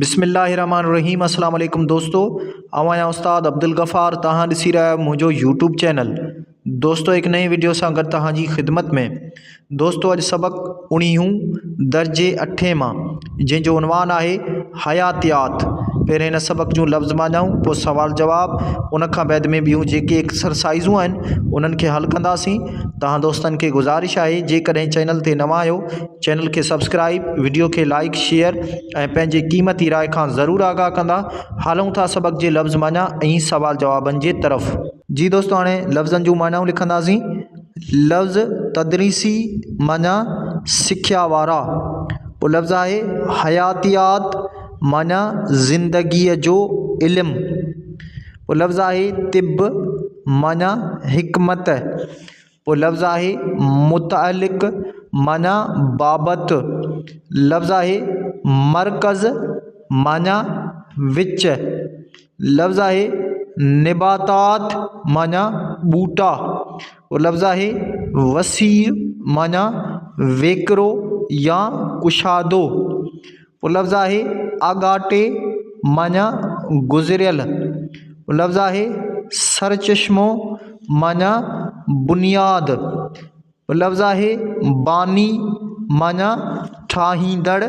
بسم الله الرحمن الرحيم السلام عليڪم دوستو آئون آهيان استاد عبدالغفار توهان ڏسي رهيا آهيو منهنجو يوٽيوب چينل دوستو هڪ نئين وڊيو سان گڏ توهان جي خدمت ۾ دوستو اڄ سبق اڻيهون درجي اٺين مان جنهن جو عنوان آهي حياتيات پهرين هن سبق جون لفظ معنائون پوء سوال جواب ان کان بعد ۾ ٻيون جيڪي ايڪسرسائزون آهن انهن کي حل ڪنداسين توهان دوستن کي گذارش آهي جيڪڏهن چينل تي نوان آهيو چينل کي سبسڪرائيب، وڊيو کي لائيڪ، شيئر ۽ پنهنجي قيمتي راء کان ضرور آگاهه ڪندا. هلون ٿا سبق جي لفظ معنيٰ ۽ سوال جوابن جي طرف. جي دوستو هاڻي لفظن جون معنائون لکنداسين. لفظ تدريسي معنيٰ سکيا وارا. پوء لفظ آهي حياتيات معنيٰ زندگيء جو علم. پوء لفظ آهي طب معنيٰ حڪمت. پوء لفظ آهي متعلق معنيٰ بابت. لفظ آهي مرڪز معنيٰ وچ. لفظ آهي نباتات معنيٰ ٻوٽا. پوء لفظ آهي وسيع معنيٰ ويڪرو يا ڪشادو. پوء لفظ آهي آڳاٽي معنيٰ گذريل. پوء لفظ آهي سرچشمو معنيٰ بنياد. پوء لفظ آهي باني معنيٰ ٺاهيندڙ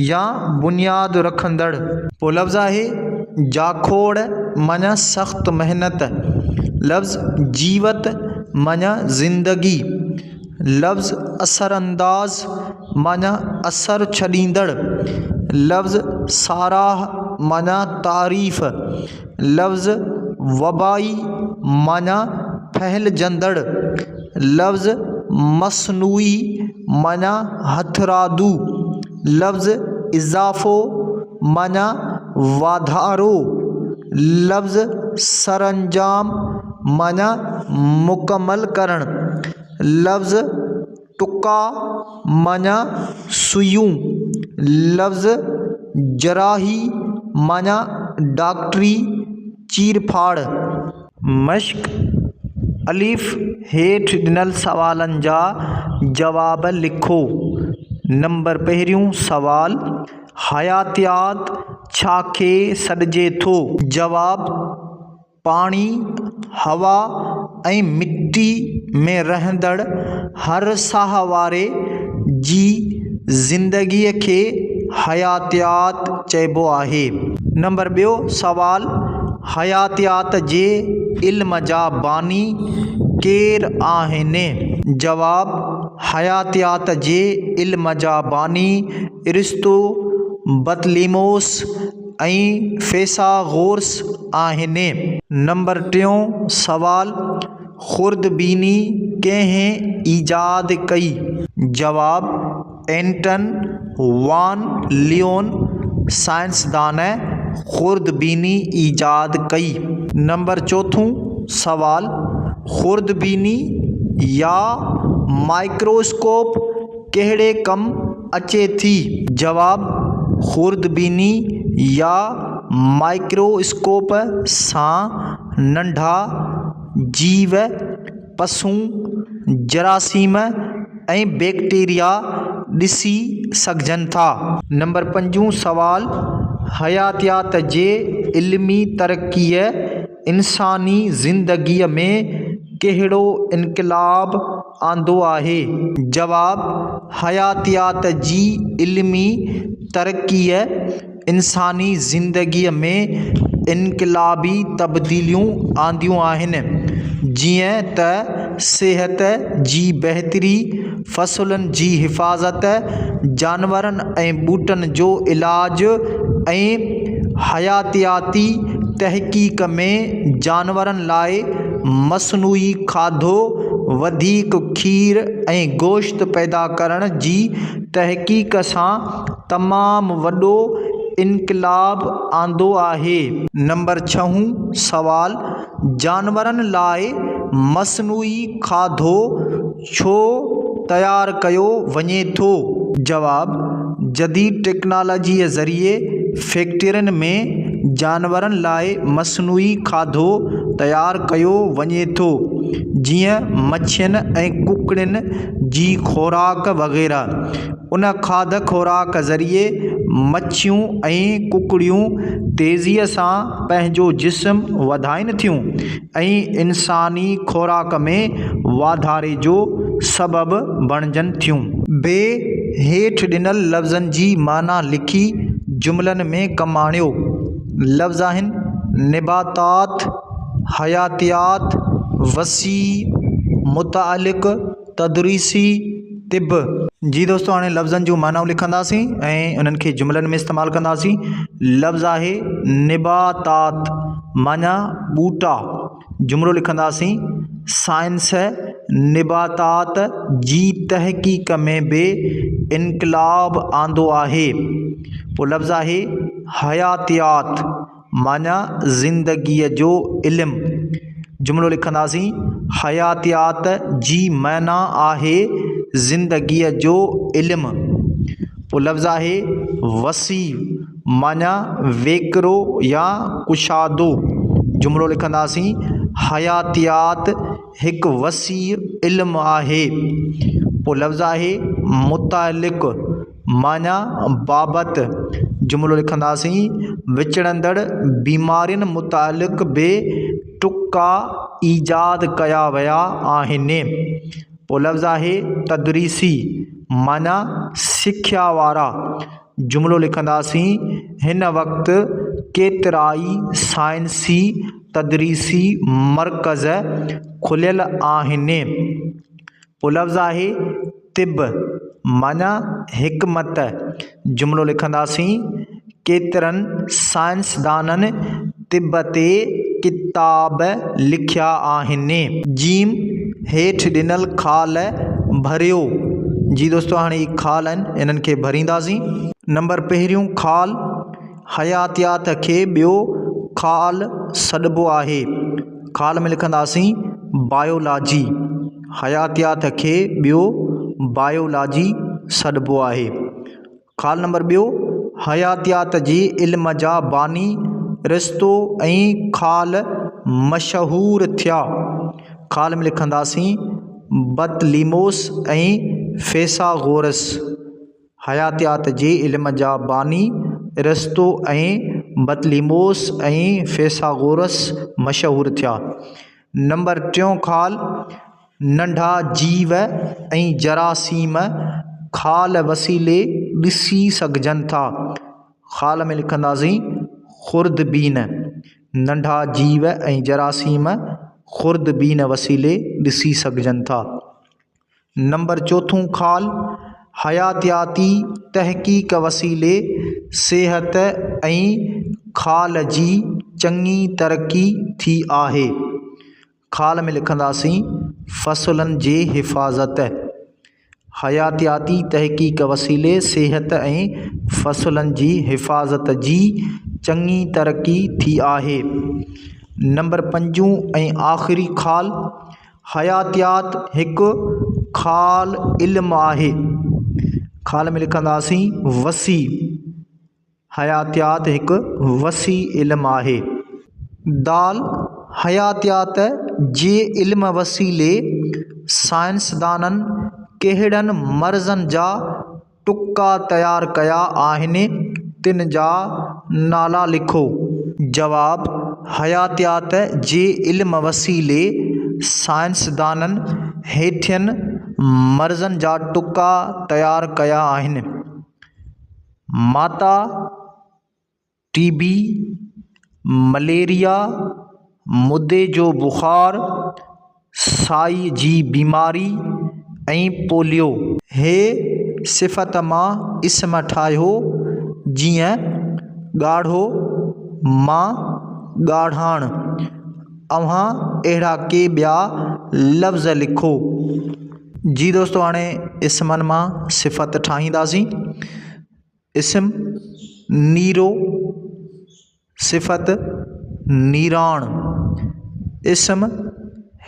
يا بنياد رکندڙ. پوء لفظ آهي جاکوڙ معنيٰ سخت محنت. لفظ جيوت معنيٰ زندگي. لفظ اثر انداز معنيٰ اثر ڇڏيندڙ، لفظ ساراهه معنيٰ تعريف، لفظ وبائي معنيٰ ڦهلجندڙ، لفظ مصنوعي معنيٰ هٿرادو، لفظ اضافو معنيٰ واڌارو، لفظ سرانجام معنيٰ مڪمل ڪرڻ، لفظ ٽڪا معنيٰ سيون، لفظ جراحي معنيٰ ڊاڪٽري چيرڦاڙ. مشق، الف، هيٺ ڏنل سوالن جا جواب لکو. نمبر پهريون سوال، حياتيات ڇا کي سڏجي ٿو؟ جواب، پاڻي، هوا ۽ مٽي ۾ رهندڙ هر ساهه واري جي زندگيء کي حياتيات چئبو آهي. نمبر ٻيو سوال، حياتيات جي علم جا باني ڪير آهن؟ جواب، حياتيات جي علم جا باني ارسطو، بطليموس ۽ فيثاغورث آهن. نمبر ٽيون سوال، خوردبيني ڪنهن ايجاد ڪئي؟ جواب، اينٽن وان ليون سائنسدان خوردبيني ايجاد ڪئي. نمبر چوٿون سوال، خوردبيني يا مائڪرواسڪوپ ڪهڙي ڪم اچي ٿي؟ جواب، خوردبيني يا مائڪرو اسڪوپ سان ننڍا جيو، پسون، جراثيم ۽ بيڪٽيريا ڏسي سگهجن ٿا. نمبر پنجون سوال، حياتيات جي علمي ترقيء انساني زندگيء ۾ ڪهڙو انقلاب آندو آهي؟ جواب، حياتيات جي علمي ترقيء انساني زندگيء ۾ انقلابي تبديليون آنديون آهن، جيئن ته صحت جي بهتري، فصلن جي حفاظت، جانورن ۽ ٻوٽن جو علاج ۽ حياتياتي تحقيق ۾ جانورن لاء مصنوعي کاڌو، وڌيڪ کير ۽ گوشت پيدا ڪرڻ جي تحقيق سان تمام وڏو انقلاب آندو آهي. نمبر ڇهون سوال، جانورن لاء مصنوعي کاڌو ڇو تيار ڪيو وڃي ٿو؟ جواب، جديد ٽيڪنالاجيء ذريعي فيڪٽرين ۾ جانورن لاء مصنوعي کاڌو تيار ڪيو وڃي ٿو، جيئن مڇين ۽ ڪڪڙين جي خوراڪ وغيره. ان کاڌ خوراڪ ذريعي مڇيون ۽ ڪڪڙيون تيزيء سان پنهنجو جسم وڌائين ٿيون ۽ انساني خوراڪ ۾ واڌاري جو سبب بڻجن ٿيون. بي هيٺ ڏنل لفظن جي معنيٰ لکي جملن ۾ ڪم آڻيو. لفظ آهن، نباتات، حياتيات، وسيع، متعلق، تدريسي، طب. جي دوستو هاڻي لفظن جون معنائون لکنداسين ۽ انهن کي جملن ۾ استعمال ڪنداسين. لفظ آهي نباتات معنيٰ ٻوٽا. جملو لکنداسين سائنس نباتات جي تحقيق ۾ به انقلاب آندو آهي. پوء لفظ آهي حياتيات معنيٰ زندگيء جو علم. جملو لکنداسين حياتيات جي معنيٰ آهي زندگيء جو علم. پوء لفظ آهي وسيع معنيٰ ويڪرو يا ڪشادو. جملو لکنداسين حياتيات هڪ وسيع علم آهي. پوء لفظ آهي متعلق معنيٰ بابت. جملو لکنداسين وچڙندڙ بيمارين متعلق به ٽڪا ايجاد ڪيا ويا آهن. پوء لفظ آهي تدريسي معنيٰ سکيا وارا. جملو لکنداسين هن وقت ڪيترائي سائنسي تدريسي مرڪز کليل آهن. پوء لفظ آهي طب معنيٰ حڪمت. جملو لکنداسين ڪيترن سائنسدانن طب تي ڪتاب لکيا آهن. جيم هيٺ ڏنل خال ڀريو. جي دوستو هاڻي هي خال آهن انهن کي ڀرينداسين. نمبر پهريون خال حياتيات کي ٻيو خال سڏبو آهي. خال ۾ لکنداسين بايولاجي حياتيات کي ٻيو بايولاجي سڏبو آهي. خال نمبر ٻيو حياتيات جي علم جا باني ارسطو ۽ خال مشهور ٿيا. خال ۾ لکنداسين بطليموس ۽ فيثاغورث. حياتيات جي علم جا باني ارسطو ۽ بطليموس ۽ فيثاغورث مشهور ٿيا. نمبر ٽيون خال، ننڍا جيو ۽ جراثيم خال وسيلي ڏسي سگهجن ٿا. خال ۾ لکنداسين خوردبين، ننڍا جيو ۽ جراثيم خوردبين وسيلي ڏسي سگهجن ٿا. نمبر چوٿون خال، حياتياتي تحقيق وسيلي صحت ۽ خال جي چڱي ترقي ٿي آهي. خال ۾ لکنداسين فصلن جي حفاظت. حياتياتي تحقيق وسيلي صحت ۽ فصلن جي حفاظت جي چڱي ترقي ٿي آهي. نمبر پنجون ۽ آخري خال، حياتيات هڪ خال علم آهي. خال ۾ لکنداسين وسيع. حياتيات هڪ وسيع علم آهي. دال حياتيات جي علم وسيلي سائنسدانن ڪهڙن مرضن جا ٽڪا تيار ڪيا آهن تن جا نالا لکو. جواب، حياتيات جي علم وسيلي سائنسدانن هيٺين مرضن جا ٽڪا تيار ڪيا آهن. ماتا، ٽي بي، مليريا، مدي جو بخار، سائي جي بيماري ۽ پوليو. هي صفت مان اسم ٺاهيو، جيئن، ڳاڙهو مان ڳاڙهاڻ. اوهان اهڙا ڪي ٻيا لفظ لکو. جي دوستو هاڻي اسمن مان صفت ٺاهينداسين. اسم نيرو، صفت نيراڻ. اسم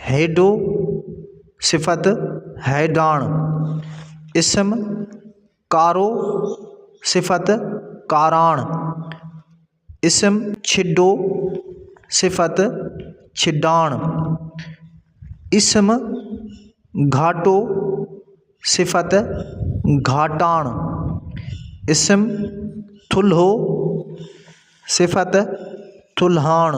هيڊو، صفت هيڊاڻ. اسم ڪارو، صفت ڪاراڻ. اسم ڇڊو، صفت ڇڊاڻ. اسم گهاٽو، صفت گهاٽاڻ. اسم ٿلهو، صفت ٿلهاڻ.